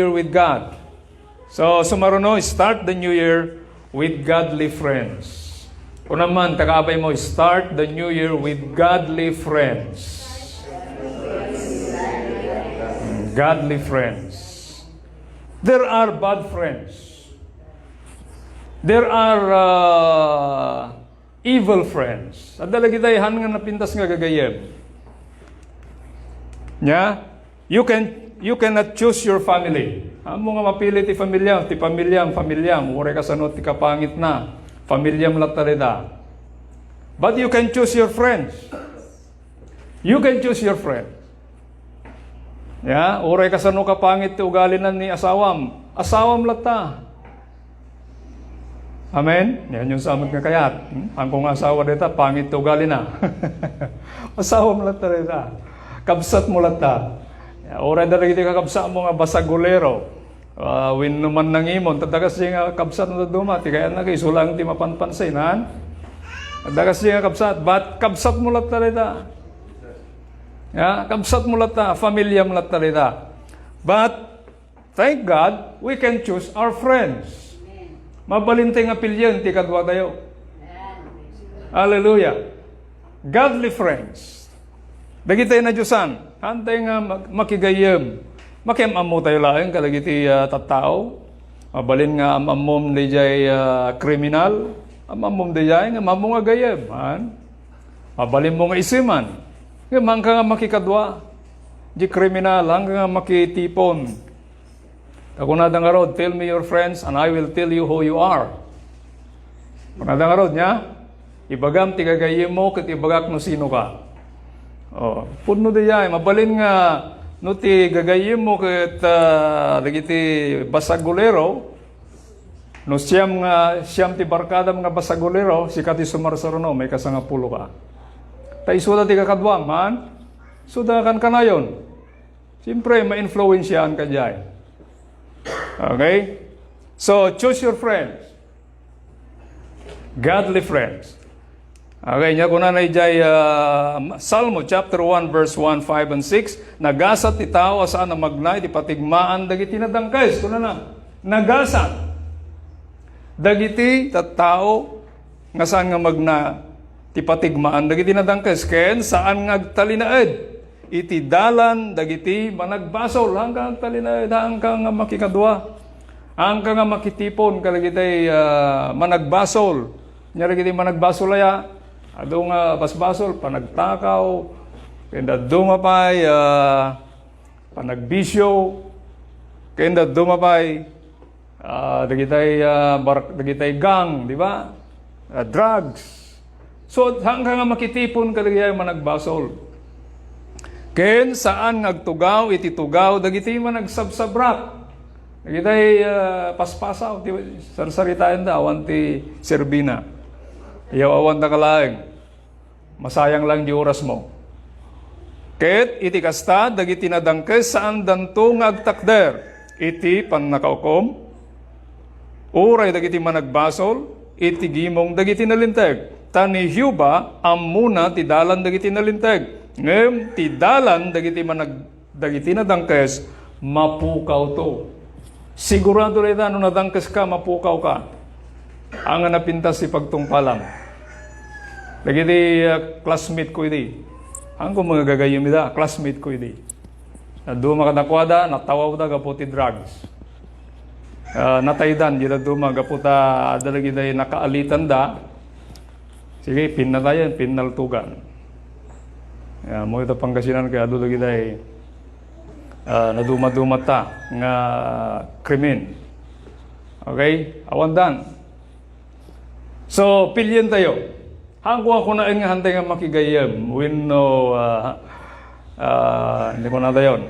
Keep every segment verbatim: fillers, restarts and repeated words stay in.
year with God. So, sumaruno, start the new year with godly friends. Kunam man, ta kaabay mo, start the new year with godly friends. Godly friends. There are bad friends. There are uh, evil friends. Adda lagi tayo han nga napintas nga gagayyem. Nya, you can you cannot choose your family. Amo nga mapili ti familia, ti familiam, familiam, uray kasano ti kapangitna, familiam latta dayta. But you can choose your friends. You can choose your friend. Ya, uray kasano kapangit ti ugalina ni asawam, asawam latta. Amen? Yan yung samot nga kayat. Hmm? Ang kung asawa dita, pangit ti ugalina. Asawam latta dita. Kabsat mo latta. Ya, uray dagiti kakabsat mo nga basagulero. Ah, wenno mannangimon, ta dakas di nga kabsat no dadduma, ti kayatna nga isu lang ti mapanpansin, han? Dakas di nga kabsat, but kabsat mo latta dayta. Ya, kabsat mo latta, familiam latta dayta. But, thank God, we can choose our friends. Mabalin ti nga pilien ti kadua tayo. Hallelujah. Godly friends. Dagiti nadiosan, haantay nga mag-, makigayyem. Makiam-ammo tayo laeng kadagiti, ah, tattao. Mabalin nga am-ammom dayjay, ah, kriminal. Am-ammom dayjay nga ammo nga gayyem, han? Mabalin mo nga iseman. Ngem haanka nga makikadua. Di kriminal, haanka nga makitipon. Ta kunada ngarud, "Tell me your friends and I will tell you who you are." Kunada ngarud, nya? "Ibagam ti gagayyemmo ket ibagak no sino ka." Oh, pudno dayjay, mabalin nga no ti gagayyemmo ket, ah, dagiti basagulero, no siam nga, siam ti barkadam nga basagulero, sika ti sumarsaruno, maikasangapulo ka. Ta isuda ti kakaduam, han? Isuda kankanayon. Siyempre, ma-influensyahan ka diay. Okay? So, choose your friends. Godly friends. Okay, nya kunana idiay, ah, Salmo chapter one, verse one, five, and six, "Nagasat ti tao a saan a magna iti patigmaan dagiti nadangkes." Kunana, nagasat dagiti tattao nga saan nga magna ti patigmaan dagiti nadangkes, ken saan nga agtalinaed iti dalan dagiti managbasol. Haanka agtalinaed, haanka nga makikadua, haanka nga makitipon kadagiti, ah, managbasol. Nya dagiti managbasol aya, adu nga basbasol, panagtakaw, ken dadduma pay, ah, panagbisio, ken dadduma pay, ah, dagitay, ah, bar-, dagitay gang, di ba? Ah, drugs. So, haanka nga makitipon kadagiti managbasol. Ken saan nga agtugaw iti tugaw dagiti managsabsabrak. Dagitay, ah, paspasaw, ti sarsaritaenda, awan ti serbina. Yaw, awan da ka laeng. Masayang lang di orasmo. Ket iti kasta, dagiti nadangkes saandanto nga agtakder iti pannakaukom, uray dagiti managbasol iti gimong dagiti nalinteg. Ta ni Jehovah, ammona ti dalan dagiti nalinteg, ngem ti dalan dagiti manag-, dagiti nadangkes, mapukawto. Sigurado dayta, no nadangkeska, mapukawka. Haan nga napintas ti pagtungpalam. Dagiti, ah, classmate ko idi. Haanko nga gagayyem ida, classmate ko idi. Dadduma kadakuada, natawawda gapu ti drugs. Ah, nataydan, di dadduma, gapu ta adda dagiti nakaalitanda. Sige, pinnatayen, pinnaltugan. Ya, mo ita Pangasinan kay adu dagiti, ah, naduma-dumata nga krimen. Okay? Awandan. So, pilien tayo. Haanko nga kunaen nga haantay nga makigayyem. Wenno, ah, ah, hindi ko na dayon.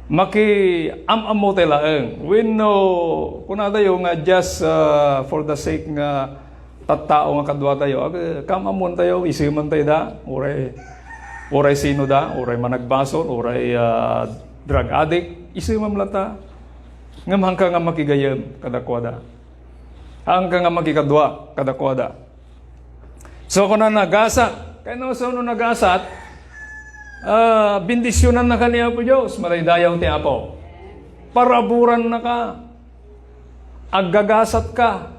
Makiam-ammo tayo laeng. Wenno, kunatayo nga just, ah, for the sake nga tattao nga kadua tayo, ag-, kaam-ammon tayo, iseman tayo da, uray, uray sino da, uray managbasol, uray, ah, drug addict, isemam latta. Ngem haanka nga makigayyem kadakuada. Haanka nga makikadua kadakuada. So, kuna nagasat. Kayatna, so, no nagasat, Ah, bendisyonannaka ni Apo Dios, madaydayaw ti Apo. Paraburannaka. Aggagasatka.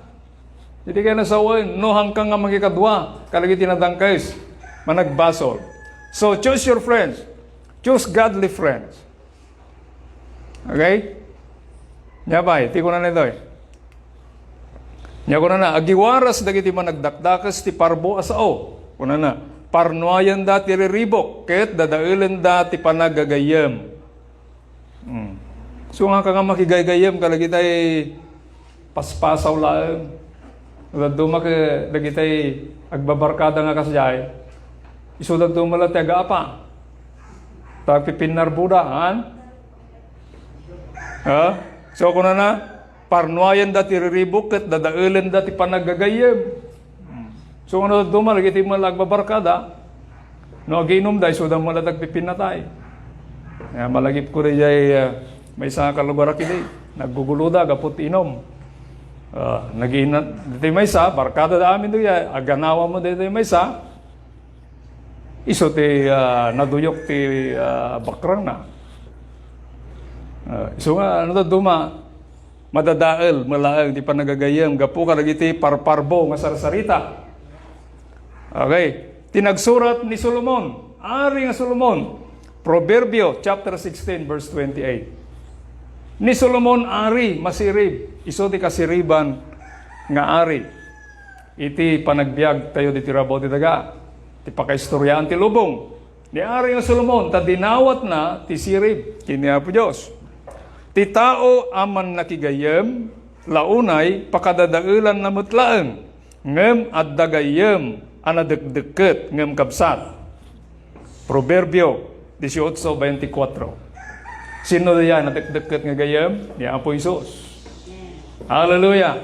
Iti kinasawen, no haanka nga makikadua kadagiti nadangkes, managbasol. So, choose your friends. Choose godly friends. Okay? Nia pay, ti kunana ditoy. Nia kunana, agiwaras dagiti managdakdakes ti parbo a sao. Kunana, parnuayanda ti riribuk, ket dadaelenda ti panagagayyem. Hmm. So, haanka nga makigaygayyem kadagitay paspasaw laeng. Dadduma ket dagitay agbabarkada nga kasdiay. Isu dadduma la ti agaapa. Ta agpipinnarboda, han? Ha? So, kunana, parnuayanda ti riribuk ket dadaelenda ti panagagayyem. So, no dadduma dagiti met la agbabarkada, no agiinumda, isuda met la ti agpipinnatay. Nia, malagipko daydiay, ah, maysa nga kalugarak idi. Nagguguloda gapu ti inum. Ah, nagiinum, ditoy maysa, barkadada amin daydiay, agganawa met daytoy maysa, isu ti, ah, naduyok ti, ah, bakrangna. Ah, isu nga, no dadduma, madadael met laeng ti panagagayyem gapu kadagiti parparbo nga sarsarita. Okay. Ti nagsurat ni Solomon, Ari nga Solomon, Proverbio chapter sixteen, verse twenty-eight. Ni Solomon, Ari, masirib, isu ti kasiriban nga ari. Iti panagbiag tayo ditoy rabaw ti daga, ti pakaistoriaan ti lubong ni Ari nga Solomon, ta dinawatna ti sirib ken ni Apo Dios. Ti tao a mannakigayyem, la unay, pakadadaelanna met laeng, ngem adda gayyem a nadekdekket ngem kabsat. Proverbio dieciocho veinticuatro. Sino daydiay nadekdekket nga gayyem? Ni Apo Jesus. Hallelujah!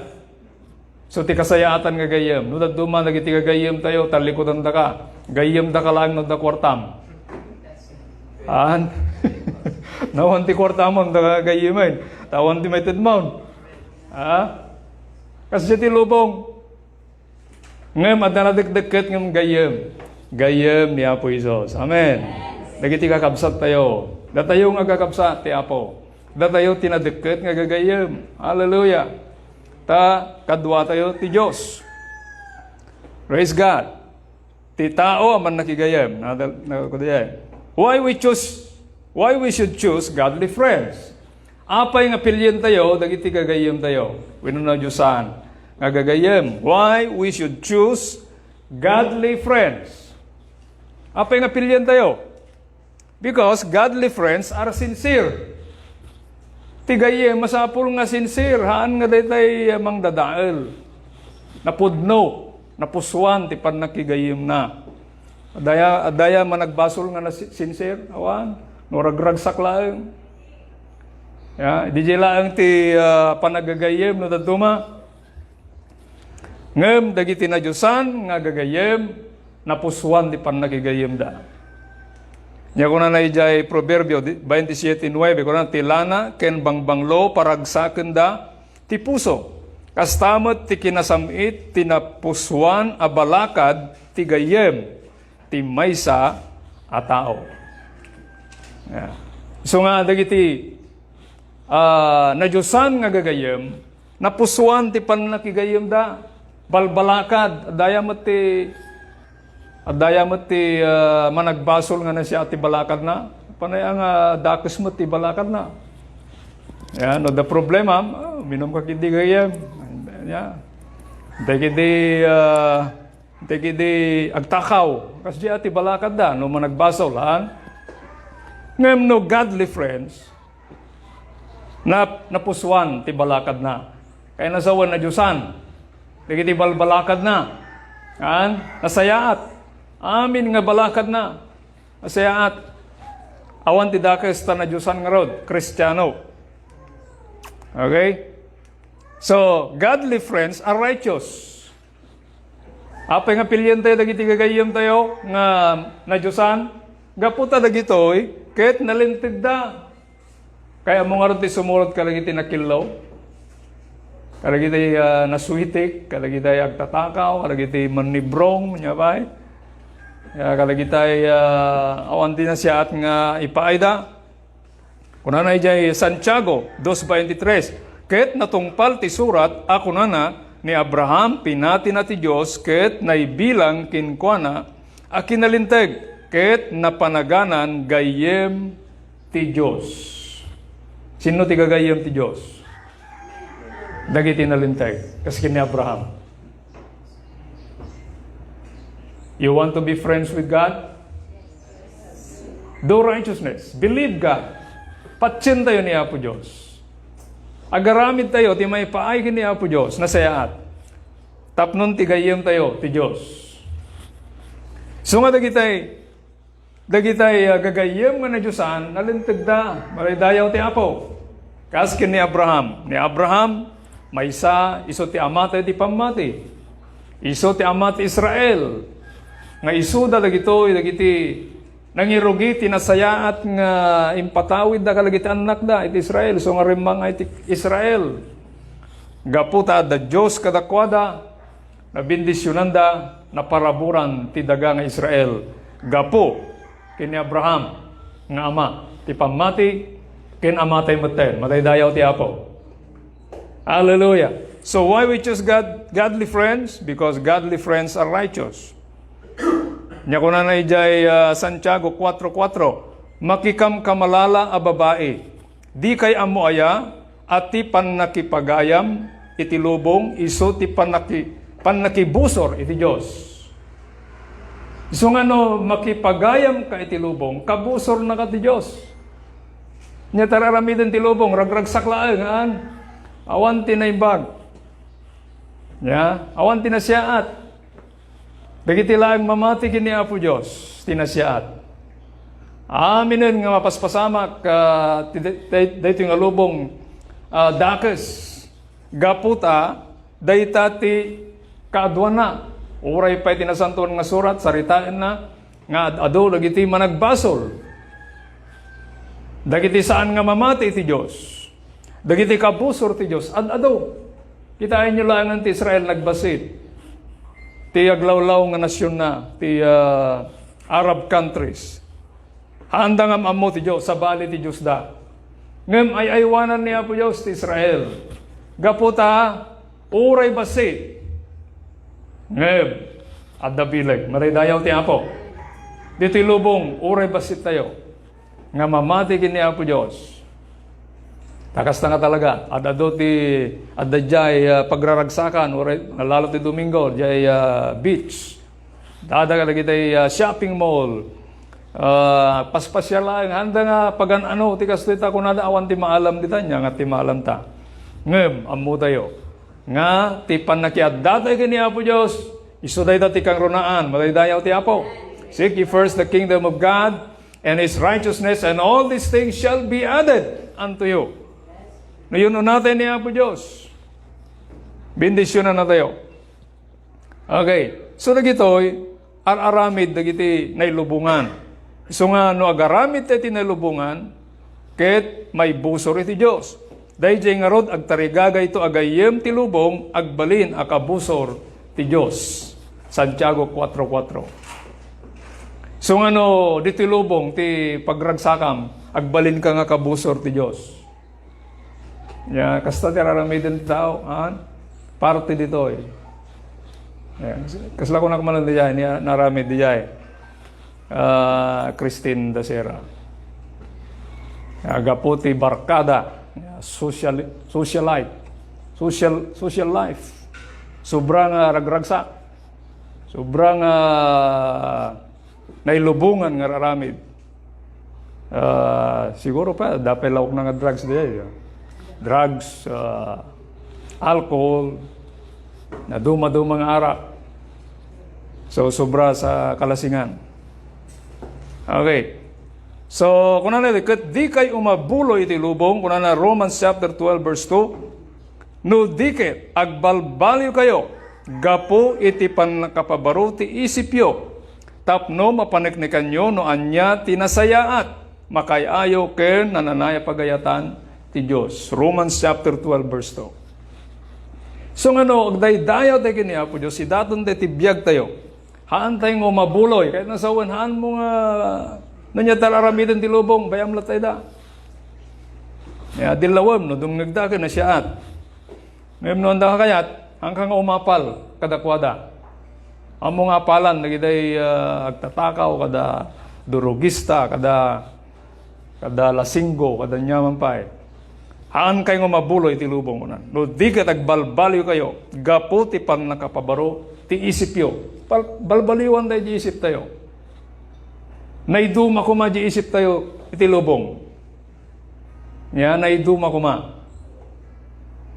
So, ti kasayaatan nga gayyem, no dadduma dagiti gagayyemtayo, tallikudandaka. Gayyemdaka laeng no adda kuartam. An? Nawan ti kuartamon, da gagayyemen. Tawan ti maitedmon. Ha? Kasdiay ti lubong. Ngem adda nadekdekket ngem gayyem. Gayyem ni Apo Jesus. Amen. Dagiti kakabsattayo. Datayo nga kakabsat ti Apo. Datayo ti nadekket nga gagayyem. Hallelujah. Ta kaduatayo ti Dios. Praise God. Ti tao a mannakigayyem. Na, na, kudiay. Why we choose, why we should choose godly friends? Apay nga pilientayo dagiti gagayyemtayo wenno nadiosan nga gagayyem? Why we should choose godly friends? Apay nga pilientayo? Because godly friends are sincere. Ti gayyem, masapul nga sincere, haan nga daytay mangdadael. Napudno, napusuan ti pannakigayyemna. Adaya, adaya managbasol nga nasi-, sincere, awan, no ragragsak laeng. Ya, di laeng ti, ah, panagagayyem, no dadduma. Ngem dagiti nadiosan nga gagayyem, napusuan ti pannakigayyemda. Nia kunana idiay Proverbio di-, twenty-seven nuebe, kunana, "Ti lana ken bangbanglo paragsakenda ti puso. Kasta met ti kinasam-it ti napusuan a balakad ti gayyem ti maysa a tao." Ya. Isu nga dagiti, ah, nadiosan nga gagayyem, napusuan ti pannakigayyemda. Balbalakad, adaya met ti, adaya met ti, ah, managbasol nga nasiaat ti balakadna. Panay nga dakes met ti balakadna. Ya, no, the problema, ah, minum ka kidi gayyem. Ya. Tay kidi, ah, tay kidi agtakaw. Kasdiay ti balakadda, no, managbasol, ha? Ngem no godly friends, nap-, napusuan ti balakadna. Kayatna sawen, nadiosan dagiti balbalakadna. Haan? Nasayaat. Amin nga balakadna. Nasayaat. Awan ti dakes ta nadiosan ngarud, Kristiano. Okay? So, godly friends are righteous. Apay nga pilientayo dagiti gagayyemtayo nga nadiosan? Gapu ta dagitoy ket nalintegda. Kayatmo ngarud ti sumurot kadagiti nakillo, kadagiti, ah, nasuitik, kadagiti agtatakaw, kadagiti mannibrong, nia pay. Ya, kadagitay, ah, awan ti nasiaat nga ipaayda. Kunana idiay Santiago dos veintitrés, "Ket natungpal ti surat a kunana, ni Abraham pinatina ti Dios ket naibilang kenkuana a kinalinteg, ket napanaganan gayyem ti Dios." Sinno ti gagayyem ti Dios? Dagiti nalinteg, kas ken ni Abraham. You want to be friends with God? Do righteousness. Believe God. Patientayo ni Apo Dios. Agaramidtayo ti maipaay ken ni Apo Dios. Nasayaat. Tapnon ti gayyemtayo ti Dios. So nga dagitay, dagitay, ah, gagayyem nga nadiosan, nalintegda. Madaydayaw ti Apo. Kas ken ni Abraham. Ni Abraham, maysa, isu ti amatayo ti pammati. Isu ti ama ti Israel. Nga isuda dagitoy, dagiti nangirugi ti nasayaat nga impatawidda kadagiti annakda iti Israel. So nga rimmang ay ti Israel. Gapu ta adda Dios kadakuada, nabendisionanda, naparaburan ti daga nga Israel. Gapu ken ni Abraham nga ama ti pammati ken amatay metten. Madaydayaw ti Apo. Hallelujah. So why we choose God, godly friends? Because godly friends are righteous. Nya kunana idiay, ah, Santiago kuatro kuatro, "Makikamkamalala a babai, dikay ammo aya a ti pannakipagayam iti lubong isu ti pannaki-, pannakibusor iti Dios?" Isu nga no makipagayamka iti lubong, kabusornaka ti Dios. Nya, ti ar-aramiden ti lubong, ragragsak laeng, haan. Awan ti naimbag. Nya, awan ti nasiaat. Dagiti laeng mamati ken ni Apo Dios, ti nasiaat. Aminen nga mapaspasamak, ah, ti, ti, daytoy nga lubong, ah, dakes. Gapu ta, dayta ti kaaduanna. Uray pay ti Nasantoan nga Surat, saritaenna nga ad-adu dagiti managbasol. Dagiti saan nga mamati iti Dios. Dagiti kabusor ti Dios, ad-adu. Kitaenyo laengen ti Israel nagbassit. Ti aglawlaw nga nasionna, ti, ah, Arab countries. Haanda nga am-ammo ti Dios, sabali ti Diosda. Ngem ay-aywanan ni Apo Dios ti Israel. Gapu ta, uray bassit. Ngem, adda bileg. Madaydayaw ti Apo. Ditoy lubong, uray bassittayo. Nga mamati ken ni Apo Dios. Ta kasta nga talaga, ad-adu ti, adda diay, ah, pagraragsakan, uray, lalo ti Domingo, diay, ah, beach. Dada kadagiti, ah, shopping mall. Ah, paspasiar laeng, haanda nga pagan-ano ti kastoy ta kunada awan ti maalam dita, ania nga ti maalam ta. Ngem, ammotayo nga ti pannakiaddatayo ken ni Apo Dios, isu dayta ti kangrunaan, madaydayaw ti Apo. "Seek ye first the kingdom of God and His righteousness, and all these things shall be added unto you." No, yun unatay ni Apo Dios. Bendisyonannatayo. Okay. So, dagitoy, ar-aramid dagiti nailubongan. Isu nga no agaramid tayo ti nailubongan, ket maibusor iti Dios. Daydiay ngarud, agtarigagayto a gayyem ti lubong, agbalin a kabusor ti Dios. Santiago kuatro kuatro. Isu nga no, ditoy lubong ti pagragsakam, agbalinka nga kabusor ti Dios. Ya, kasta ti ar-aramiden ti tao, han? Parte ditoy. Ya, kasla kunak man diay, ni, naaramid diay. Ah, Christine Dacera. Ya, gapu ti barkada, ya, social, socialite, social, social life. Sobra nga ragragsak. Sobra nga nailubongan nga ar-aramid. Ah, siguro pa, adda pay laokna nga drugs diay, ah. Drugs, ah, alcohol, na dumaduma nga arak. So, sobra sa kalasingan. Okay. So, kunana, "Ket dikay umabuloy iti lubong," kunana Romans chapter twelve, verse two, "No di ket, agbalbaliwkayo gapu iti pannakapabaro ti isipyo, tapno mapaneknekanyo no ania ti nasayaat, makaay-ayo ken nananaya pagayatan ti Dios." Romans chapter twelve, verse two. So nga no, agdaydayaw tayo ken ni Apo Dios, idaton tayo ti biag tayo. Haan tayo nga mabuloy. Kayat na sawen, haan mo nga, no nia ta aramiden ti lubong, bay-am latta ida. Ya, dillawem, no dumngegda ken nasiaat. Ngem no anda ka kayat, haanka nga umapal kadakuada. Ammo nga apalan, dagiti, ah, agtatakaw, kada durugista, kada, kada lasinggo, kada niaman pay. Haankayo nga mabuloy ti lubong, kunan. No di ket agbalbaliwkayo, gapu ti pannakapabaro ti isipyo. Bal-, balbaliwan tayo di isip tayo. Naiduma koma di isip tayo iti lubong. Nia, naiduma koma.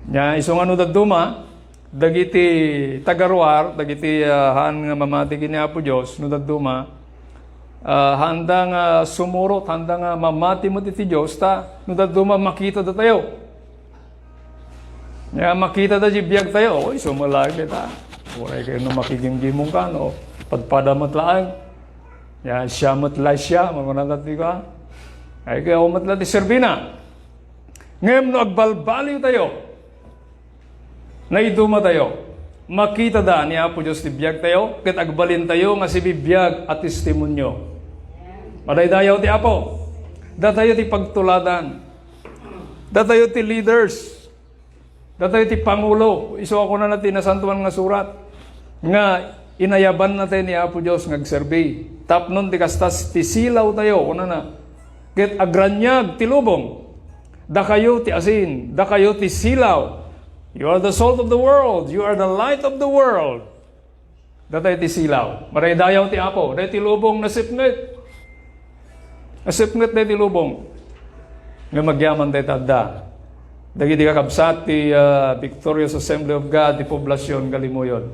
Nia, isu nga no dadduma, dagiti tagaruar, dagiti, ah, haan nga mamati ken ni Apo Dios, no dadduma, ah, haanda nga sumurot, haanda nga mamati met iti Dios, ta no dadduma, makita datayo. Nia, makita da di biag tayo, oy, sumalaag dita. Uray kayo no makigimgimong ka, no padpada met laeng. Nia, siya met la siya, magunada ti ka. Ay, kaya met la ti serbina. Ngem no agbalbaliw tayo, naiduma tayo, makita da ni Apo Dios ti biag tayo, ket agbalin tayo nga sibibiag a testimonio. Madaydayaw ti Apo. Datayo ti pagtuladan. Datayo ti leaders. Datayo ti pangulo. Isu a kunana ti Nasantoan nga Surat nga inayaban natay ni Apo Dios nga agserbi. Tapnon ti kasta ti silaw tayo, kunana. Ket agraniag ti lubong. Dakayo ti asin, dakayo ti silaw. You are the salt of the world. You are the light of the world. Datayo ti silaw. Madaydayaw ti Apo. Daytoy lubong nasipnget. Nasipnget daytoy lubong. Nga agyaman dayta adda. Dagiti kakabsat ti, ah, Victorious Assembly of God, ti poblacion, Calimoyon.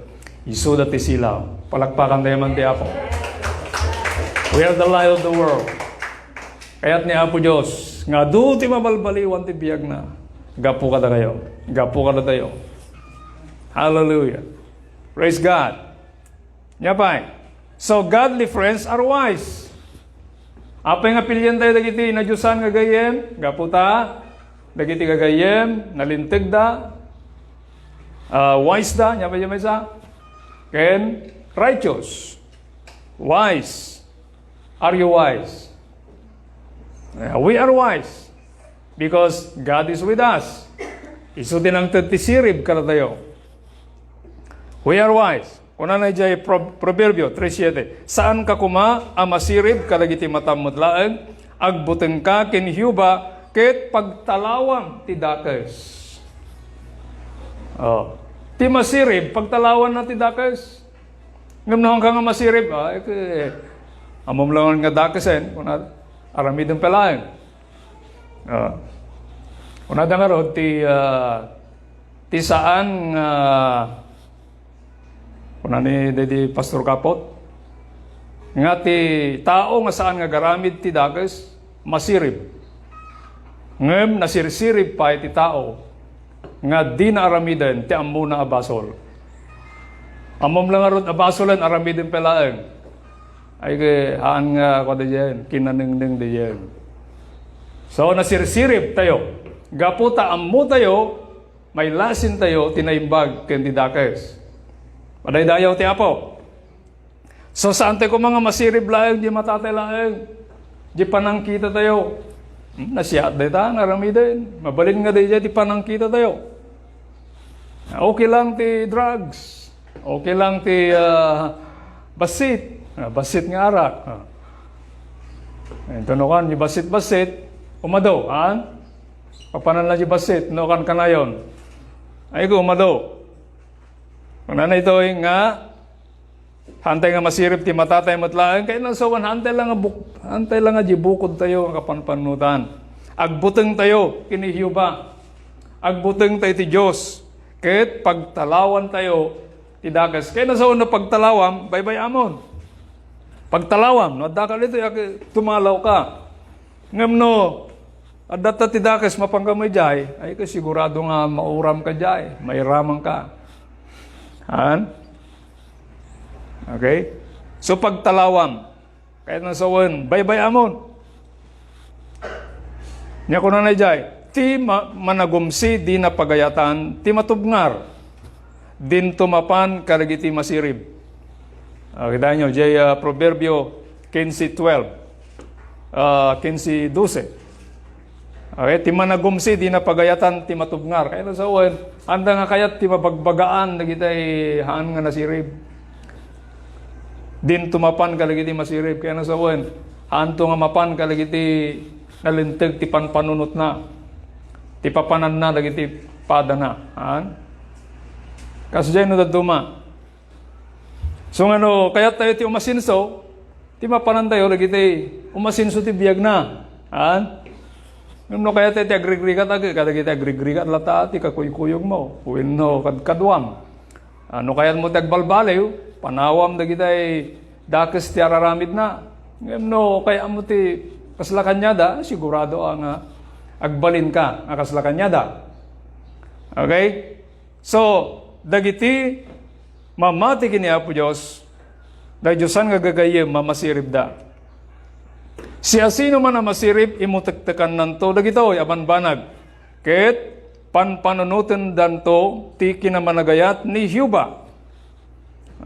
Isuda ti silaw. Palakpakan tayo man ti Apo. We are the light of the world. Kayat ni Apo Dios nga adu ti mabalbaliwan ti biagna. Gapu kadakayo. Gapu kadatayo. Hallelujah. Praise God. Nia pay. So, godly friends are wise. Apay nga pilian tayo dagiti nadiosan nga gayyem? Gapu ta, dagiti gagayyem, nalintegda, ah, wise da, nia pay di maysa? Ken righteous. Wise. Are you wise? Eh, we are wise because God is with us. Isu ti nangted ti sirib kadatayo. We are wise. Kunana idiay Pro-, Proverbio tres siete, "Saanka koma a masirib kadagiti matam met laeng, agbutengka ken Jehovah ket pagtalawam ti dakes." Oh. Ti masirib, pagtalawanna ti dakes. Ngem no haanka nga masirib, ah, eh, ammom laeng nga dakesen, kuna, aramidem pay laeng. Ah. Kunada ngarud ti, ah, ti saan nga, kuna ni daydi Pastor Kapot, nga ti tao nga saan nga agaramid ti dakes, masirib. Ngem nasirsirib pay ti tao nga dina aramiden ti ammona a basol. Ammom la ngarud a basolen, aramiden pay laeng. Ay, ke-, haan nga, kua, daydiayen, kinanengneng daydiayen. So, nasirsirib tayo. Gapu ta ammo tayo, mailasin tayo ti naimbag ken ti dakes. Madaydayaw ti Apo. So, saan tayo koma nga masirib laeng, di matatay laeng, di panangkita tayo. Hmm, nasiaat dayta nga aramiden. Mabalin nga daydiay ti panangkita tayo. Okay lang ti drugs. Okay lang ti, ah, bassit. Ah, bassit nga arak. Ah. Ento no kan, di bassit-bassit, umado, han? Papanan la di bassit, no kan kanayon. Ay ko, umado. Kunana itoy nga, hantay nga masirib ti matatay met laeng, kay nasawan, hantay lang nga buk-, hantay lang nga di bukod tayo nga kapanpanutan. Agbuteng tayo, kini Jehovah. Agbuteng tayo ti Dios. Ket pagtalawan tayo ti dakes. Kay nasawan no pagtalawam, baybay-amon. Pagtalawam, no, adda ka dito, yak-, tumalaw ka. Ngem no, adda ta ti dakes, mapanka mo idiay, ay, kay sigurado nga mauram ka idiay, mairaman ka. Han? Okay? So, pagtalawam. Kayat na sawen, baybay-amon. Nia kunana idiay, ti ma-, managumsi dina pagayatan ti matubngar, dinto mapan kadagiti masirib. Ah, kitaenyo, jay, ah, Proverbio quince twelve, ah, quince doce. Okay, ti managumsi, dina pagayatan ti matubngar. Kayatna sawen, anda nga kayat ti mabagbagaan dagiti haan nga nasirib. Dinto mapan kadagiti masirib. Kayatna sawen, haanto nga mapan kadagiti nalinteg ti panpanunotna, ti papananna dagiti padana. Haan? Kasdiay no dadduma. So nga no, kayat tayo ti umasenso, ti mapanan tayo dagiti umasenso ti biagna. Haan? Ngem no kayat tayo ti agrigrigat, ag-, kadagiti agrigrigat latta ti kakuykuyogmo wenno kadkaduam. Ah, no kayatmo ti agbalbaliw, panawam dagiti dakes ti araramidna. Ngem no kayatmo ti kasla kaniada, sigurado a nga agbalinka a kasla kaniada. Okay? So, dagiti mamati ken ni Apo Dios, dagidiosan nga gagayyem, mamasiribda. Siasinoman a masirib, imutektannanto dagitoy a bambanag, ket panpanunotendanto ti kinamanagayat ni Jehovah.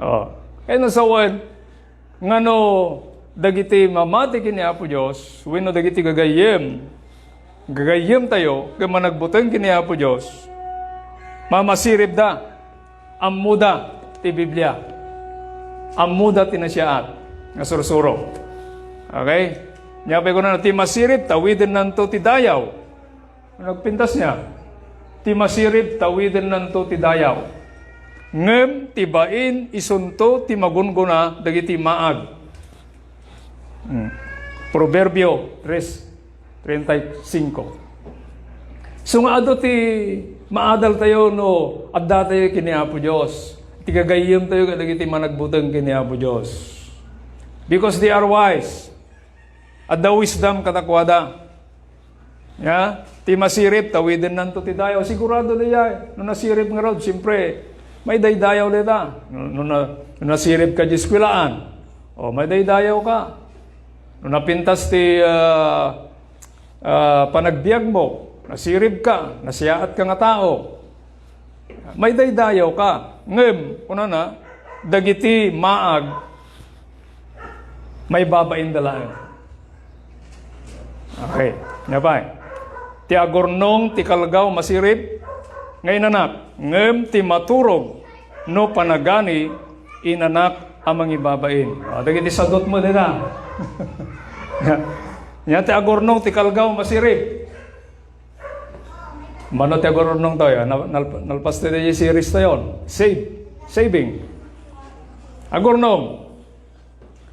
Oh. Kayatna sawen, nga no dagiti mamati ken ni Apo Dios, wenno dagiti gagayyem, gagayyem tayo, ket managbuteng ken ni Apo Dios, mamasiribda, ammoda ti Biblia, ammoda ti nasayaat nga sursuro. Okay? Nia pay kunana, ti masirib, tawidennanto ti dayaw. Nagpintas nia, ti masirib tawidennanto ti dayaw, ngem ti bain isunto ti magunggona dagiti maag. Hmm. Proverbio tres treinta y cinco. So nga adu ti maadal tayo no adda tayo ken ni Apo Dios. Ti gagayyem tayo kadagiti managbuteng ken ni Apo Dios. Because they are wise. Adda wisdom kadakuada. Ya, ti masirib, tawidennanto ti dayaw. Sigurado dayay. No nasirib ngarud, siyempre, maidaydayaw dayta. No, no, na, no nasirib ka di eskuelaan, o, maidaydayaw ka. No napintas ti, ah, ah, panagbiagmo, nasirib ka, nasayaat ka nga tao. Maidaydayaw ka. Ngem, kunana, dagiti maag, maibabainda laeng. Okay. Nia pay. Ti agurnong ti kalgaw masirib nga inanak, ngem ti maturog no panagani inanak a mangibabain. O, dagiti sadutmo dita. Nia ti agurnong ti kalgaw masirib. Mano ti agurnong tayo? Nal-, nal-, nalpas tayo di series tayo. Save. Saving. Agurnong.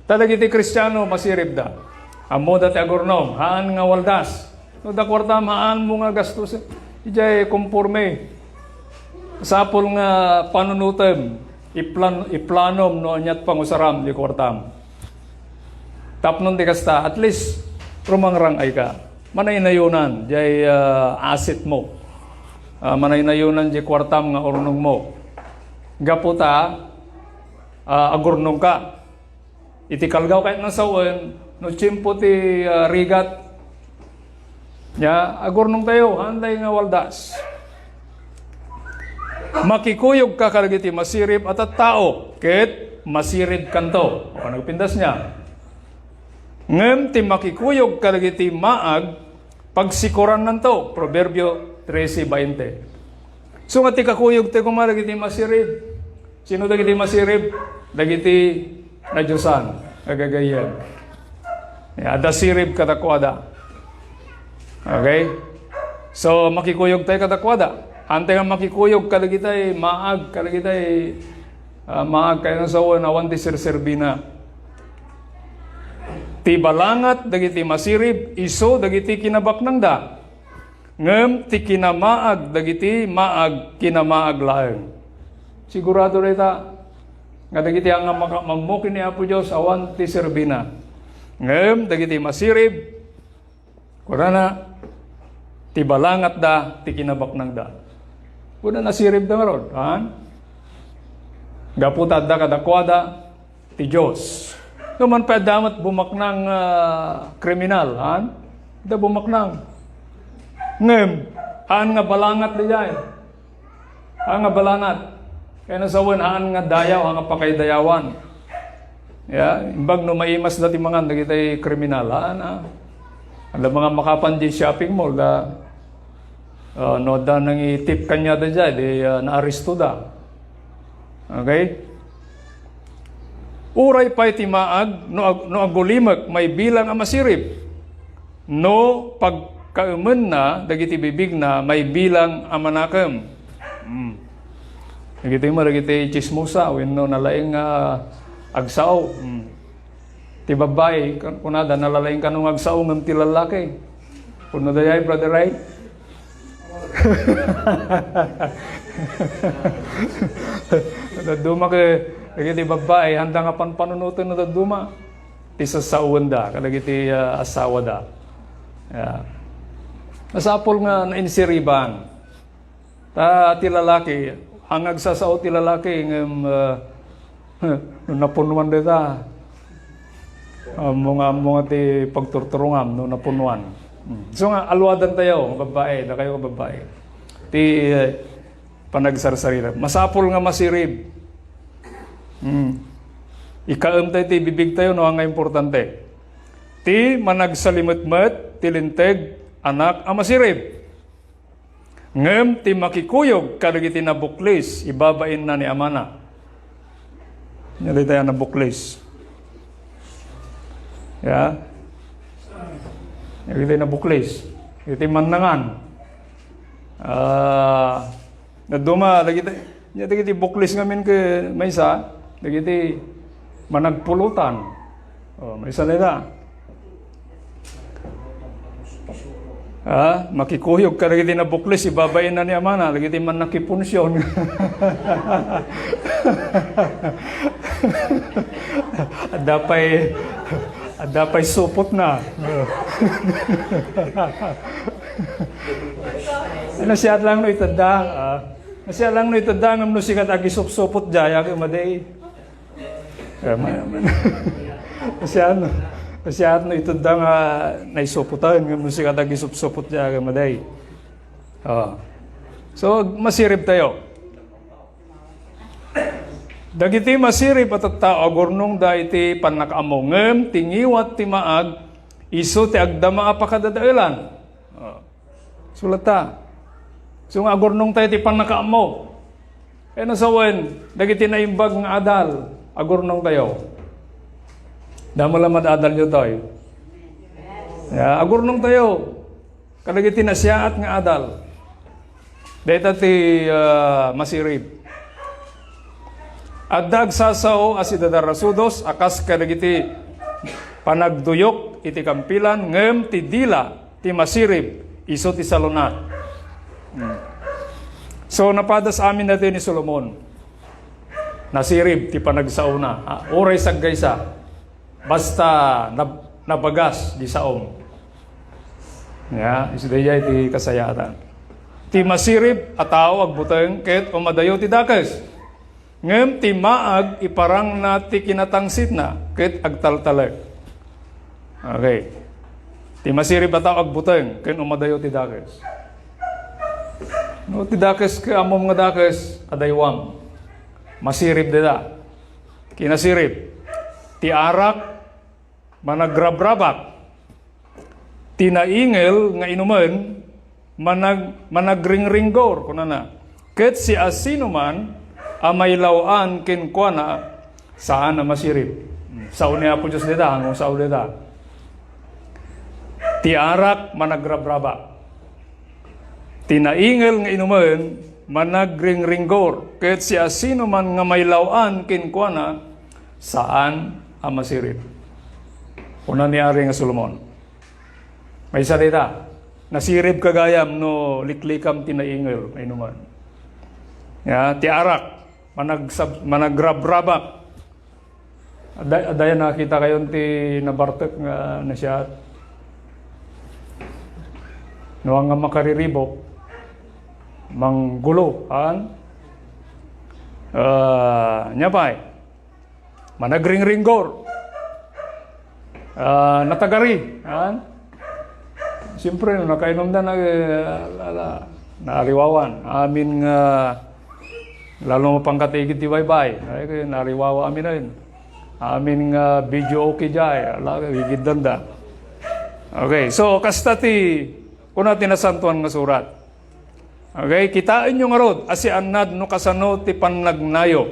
Ta dagiti Kristiano, masiribda. Ammoda ti agurnong, haan nga waldas. No adda kuartam, haanmo nga gastos. Idiay komporme. Sapul nga panunotem, iplan-, iplanom no aniat pangusaram di kuartam. Tapno di kasta, at least, rumangrang-ay ka. Manaynayonan, jay, ah, asset mo. Ah, manaynayonan jay kuartam nga urnong mo. Gapu ta, ah, agurnong ka. Iti kalgaw kayat nga sawen, no tiempo ti, ah, rigat, nia, agurnong tayo, haan tayo nga waldas. Makikuyog ka kadagiti masirib a tattao, ket masirib kanto. O, nagpintas nia. Ngem ti makikuyog kadagiti maag, pagsikurannanto. Proverbio trese veinte. So nga ti kakuyog ti koma dagiti masirib. Sino dagiti masirib? Dagiti nadiosan nga gagayyem. Ya, adda sirib kadakuada. Okay? So, makikuyog tayo kadakuada. Haan tayo nga makikuyog kadagitay maag, kadagitay, ah, maag kayatna sawen, awan ti serserbina. Ti balangat dagiti masirib, isu dagiti kinabaknangda. Ngem ti kinamaag dagiti maag, kinamaag laeng. Sigurado dayta nga dagiti haan nga makaammo ken ni Apo Dios, awan ti serbina. Ngem dagiti masirib, kunana, ti balangatda ti kinabaknangda. Kuna nasiribda ngarud, haan? Gapu ta adda kadakuada ti Dios. No man pay adda met bumaknang, ah, kriminal, haan? Adda bumaknang. Ngem, haan nga balangat daydiay. Haan nga balangat. Kayatna sawen, haan nga dayaw, haan nga pakaidayawan. Ya, imbag no maimas da ti mangan dagiti kriminal, haan, ah. Adda mangan makapan di shopping mall, da, ah, no adda nangitip kaniada diay, di, ah, naaresto da. Okay? Uray pay ti maag, no ag-, no agulimek, maibilang a masirib. No pagkaemenna dagiti bibigna, maibilang a manakem. Hmm. Dagiti mo, dagiti chismosa, wenno nalaing nga agsao. Hmm. Ti babbai, kun-, kunada, nalalaing kano nga agsao ngem ti lalaki. Kuno dayay, Brother Ray? Dadduma ke, dagiti babbai, handa nga panpanunoten no dadduma ti sassaoenda kadagiti, ah, asawada. Ya. Masapul nga nainsiriban. Ta ti lalaki, haan nga agsasao ti lalaki, ngem, ah, no napunuan dayta, ammo nga, ammo nga ti pagturturongam no napunuan. Hmm. So nga, aluadantayo, nga babbai, dakayo nga babbai. Ti, eh, panagsarsarita. Masapul nga masirib. Hmm. Ikaemtayo ti bibigtayo, no, nga importante. Ti managsalimetmet, ti linteg, anak a masirib. Ngem ti makikuyog kadagiti nabuklis, ibabainna ni amana. Ania dayta a nabuklis? Ya? Ania dayta a nabuklis? Iti mannangan. Ah, dadduma, dagiti, ania dagiti buklis ngamin ket maysa, dagiti managpulutan. Oh, maysa dayta. Ah, makikuyog kadagiti nabuklis, ibabainna ni amana, dagiti mannakipunsion. Adda pay, adda pay supotna. Nasiat lang no itedda, ah. Nasiat lang no itedda, ngem no sika ti agisupsupot diay, ket madi. Eh, ma-, ma-, Nasian, nasian no itedda nga naisupotan, ngem no sika ti agisupsupot diay, ket madi. Oh. So, masiribtayo. Dagiti masirib a tattao, agurnongda iti pannakaammo, ngem ti ngiwat ti maag, isu ti agdama a pakadadaelan. Oh. Sulata. So nga agurnongtayo ti pannakaammo. Kayatna sawen, dagiti naimbag nga adal, agurnongtayo. Damo la mad-adalyo toy. Ya, agurnongtayo. Kadagiti nasiaat nga adal. Dayta ti, ah, masirib. Adda agsasao a sidadarasudos a kas kadagiti panagduyok iti kampilan, ngem ti dila ti masirib isu ti salun-at. Hmm. So, napadas amin daytoy ni Solomon. Nasirib ti panagsaona. Ah, uray saggaysa. Basta nab-, nabagas di saom. Ya, isu daydiay ti kasayaatan. Ti masirib a tao agbuteng ket umadayo ti dakes. Ngem ti maag iparangna ti kinatangsitna ket agtaltalek. Okay. Ti masirib a tao agbuteng ken umadayo ti dakes. No, ti dakes ket ammom nga dakes, adaywam. Masirib dayta. Kinasirib. Ti arak, managrabrabak. Ti naingel nga inumen, manag-, managringringgor, kunana. Ket siasinoman a mailaw-an kenkuana, saan a masirib. Sao ni Apo Dios dayta, no, sao dayta. Ti arak, managrabrabak. Ti naingel nga inumen, managringringgor, ket siasinoman nga mailaw-an kenkuana, saan a masirib. Kuna ni Ari nga Solomon. Maysa dayta, nasirib ka gayam no liklikam ti naingel nga inumen. Ya, ti arak, managsab-, managrabrabak. Adda-, adda yan nakita kayon ti nabartek nga nasiat. No, nga makariribok, manggulo, haan? Ah, nia pay, managringringgor. Ah, natagari, haan? Siyempre, no, nakainumda na, eh, ala, ala, naariwawan. Amin nga, lalo mo pangkatigid ti baybay. Ay, kaya naariwawa amin ay. Amin nga video okay jay, ala, gigiddanda. Okay, so kasta ti kuna ti Nasantoan nga Surat. Okay, kitaenyo ngarud a siannad no kasano ti pannagnayo.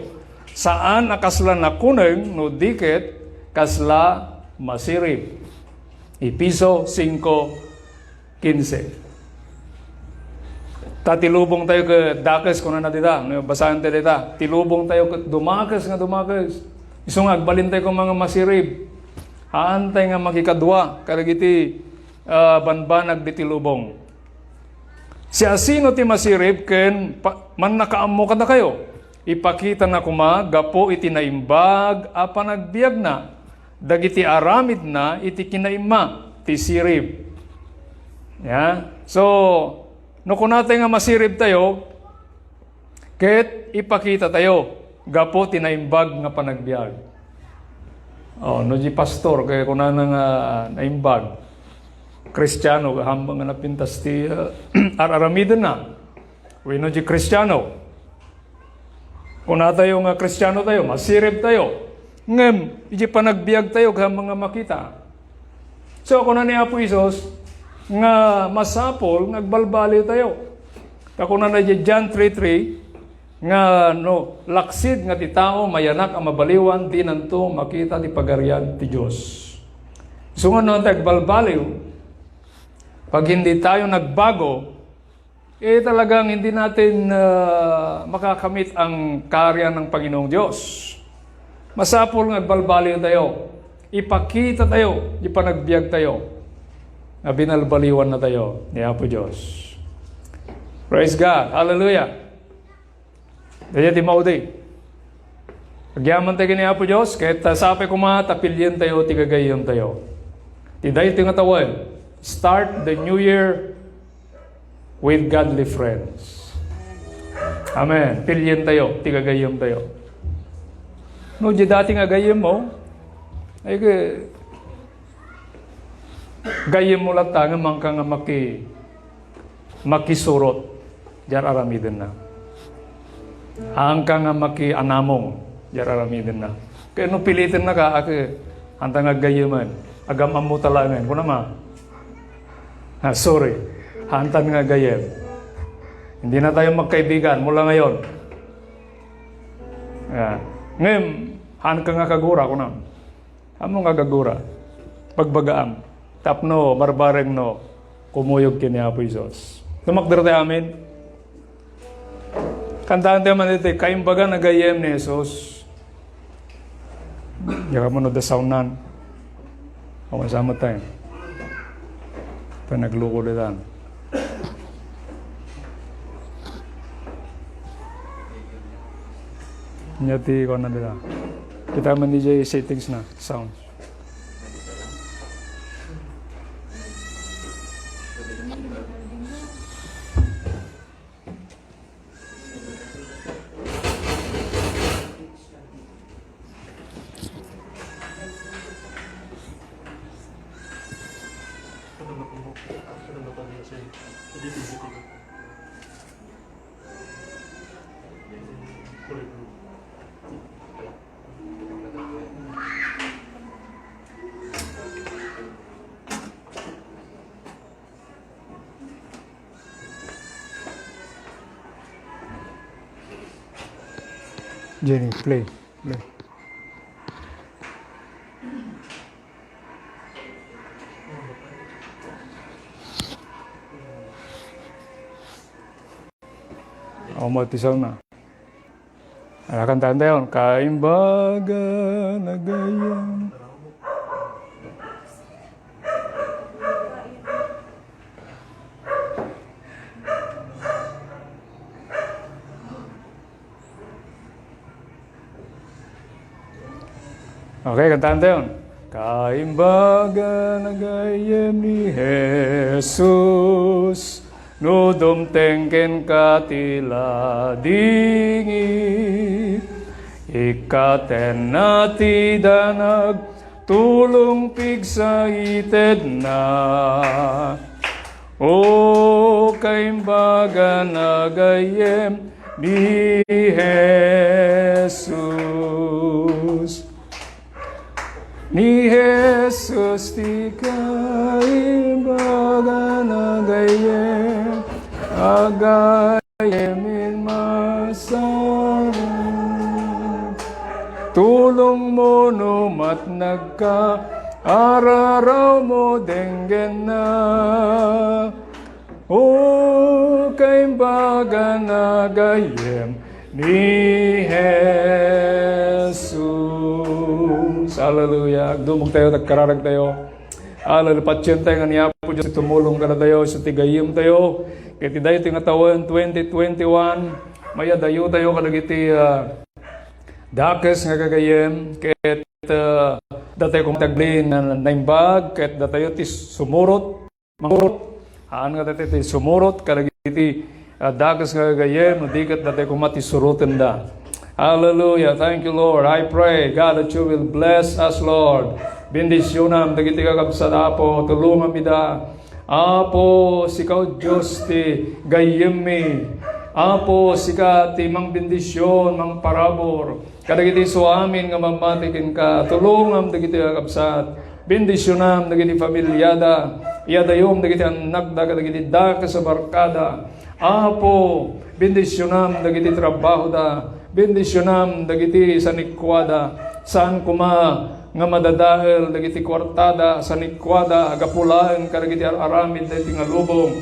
Saan a kasla nakuneng no di ket kasla masirib. Efeso singko kinse. Ta ti lubong tayo ket dakes, kunana dita, no, basaen tayo dita. Ti lubong tayo ket dumakes nga dumakes. Isu nga agbalin tayo koma nga masirib. Haan tayo nga makikadua kadagiti, ah, banbanag diti lubong. Siasino ti masirib ken pa-, mannakaammo kadakayo? Ipakitana koma gapu iti naimbag a panagbiagna dagiti aramidna iti kinaimma ti sirib. Ya? So, no kunatay nga masirib tayo, ket ipakita tayo gapu ti naimbag nga panagbiag. Oh, no di pastor, kaya kunana nga naimbag. Kristiano, hambang nga napintas ti, uh, ar-aramidenna. Wenno di Kristiano. Kuna tayo nga Kristiano tayo, masirib tayo. Ngem, iti panagbiag tayo, hambang nga makita. So, kuna ni Apo Jesus, nga masapul nga agbalbaliw tayo. Ta kuna na di John three three, nga no, laksid nga ti tao mayanak a mabaliwan, dinanto makita ti pagarian ti Dios. So nga no, agbalbaliw, pag hindi tayo nagbago, eh, talagang hindi natin, ah, makakamit ang kaharian ng Panginoong Diyos. Masapul nga agbalbaliw tayo. Ipakita tayo, di panagbiag tayo. Nga binalbaliwan na tayo ni Apo Diyos. Praise God. Hallelujah. Dayta ti maudi. Agyaman tayo ken ni Apo Dios, ket, ah, sapay koma ta pilien tayo ti gagayyem tayo. Ti daytoy nga tawen, start the new year with godly friends. Amen. Pilien tayo ti gagayyem tayo. No, di dati nga gayyem mo, ay, ke-, gayyem mo latta nga mangka nga maki-, makisurot, diay aramidenna. Angka nga makianamong, diay aramidenna. Kaya no piliten na ka, ake, anta nga gayyeman, agam-ammo talagen. Kuna ma, ah, sorry, hantan nga gayyem. Hindi na tayo magkaibigan mula ngayon. Ah, ngayon, han ka nga kagura, kuna. Ammom nga agagura, bagbagaam, tapno barbareng no kumuyog ken ni Apo Jesus. Tumakder tayo, amen. Kantaen tayo man iti kaimbagan a gayyem ni Jesus. Diak ammo no da soundnan. Awan sa met tayo. Panaglukod itan. Nya ti kuan na dira. Kita man di jay settings na, sound. Jenny, play. Play. O, matisaw na. Ala, kantaen tayo. Kaimbagan a gayyem. Okay, kantaen tayo. Kaimbagan a gayyem ni Jesus, no dumteng kenka ti ladingit, ikkatenna ti danag, tulong pigsaitedna. O kaimbagan a gayyem ni Jesus. Ni Jesus ti kaimbag a nagayyem, agayyem masarap. Tulongmo no matnagka, ararawmo denggenna. O kaimbagan a gayyem ni Jesus. Hallelujah. Agdumog tayo, agkararag tayo. Hallelujah. Patien tayo nga ni Apo Dios ti tumulong kadatayo, isu ti gayyem tayo. Ket iti daytoy nga tawen, twenty twenty-one, mayadayo tayo kadagiti, ah, dakes nga gagayyem, ket, ah, datayo koma ti agbalin nga naimbag, ket datayo ti sumurot. Mangurot, haan nga datayo ti sumurot kadagiti, ah, dakes nga gagayyem, no di ket datayo koma ti surotenda. Hallelujah. Thank you, Lord. I pray, God, that you will bless us, Lord. Bendisionam dagiti kakabsat, Apo. Tulongam ida. Apo, sika, O Dios, ti gayyemmi. Apo, sika ti mangbendision, mangparabur kadagiti isuamin nga mammati kenka. Tulongam dagiti kakabsat. Bendisionam dagiti familiada. Iyadayom dagiti annakda kadagiti dakes a barkada. Apo, bendisionam dagiti trabahoda. Bendisionam dagiti sanikuada. Saan koma nga madadael dagiti kuartada, sanikuada, gapu laeng kadagiti ar-aramid dagiti nga lubong.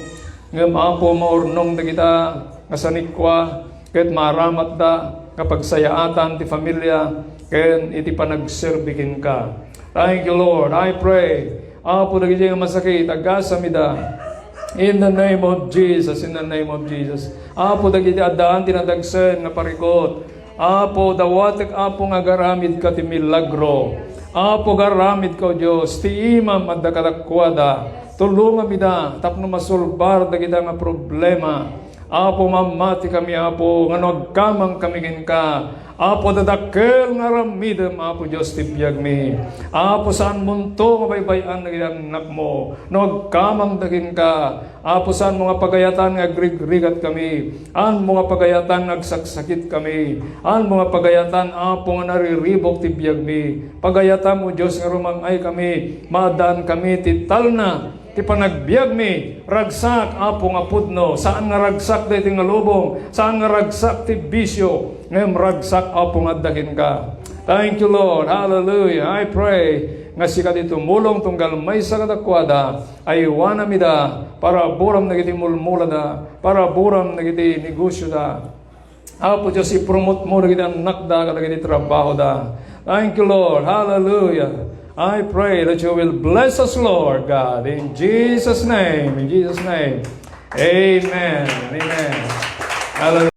Ngem, Apo, maurnong dagita nga sanikua, ket maaramatda nga pagsayaatan ti familia ken iti panagserbi kenka. Thank you, Lord. I pray, Apo, dagiti nga masakit, agasam ida. In the name of Jesus, in the name of Jesus. Apo, dagiti addaan ti nadagsen nga parikut. Apo, dawatek, Apo, nga agaramidka ti milagro. Apo, agaramidka, O Dios, ti imam adda kadakuada. Tulongam ida tapno masolbar dagita nga problema. Apo, mammatikami, Apo, nga no agkamangkami kenka, Apo, adda dakkel nga aramidem, Apo Dios, ti biagmi. Apo, saanmonto nga baybay-an dagiti annakmo no agkamangda kenka. Apo, saanmo nga pagayatan nga agrigrigatkami. Saanmo nga pagayatan nga agsaksakitkami. Saanmo nga pagayatan, Apo, nga nariribuk ti biagmi. Pagayatam, O Dios, nga rumang-ay kami, maadaan kami ti talna ti panagbiagmi. Ragsak, Apo, nga pudno. Saan nga ragsak daytoy nga lubong. Saan nga ragsak ti bisio. Ngem ragsak, Apo, nga adda kenka. Thank you, Lord. Hallelujah. I pray nga sika ti tumulong tunggal maysa kadakuada. Aywanam ida, paraburam dagiti mulmulada, paraburam dagiti negosioda. Apo Dios, ipromotmo dagiti annakda kadagiti trabahoda. Thank you, Lord. Hallelujah. I pray that you will bless us, Lord God, in Jesus' name. In Jesus' name. Amen. Amen. Hallelujah.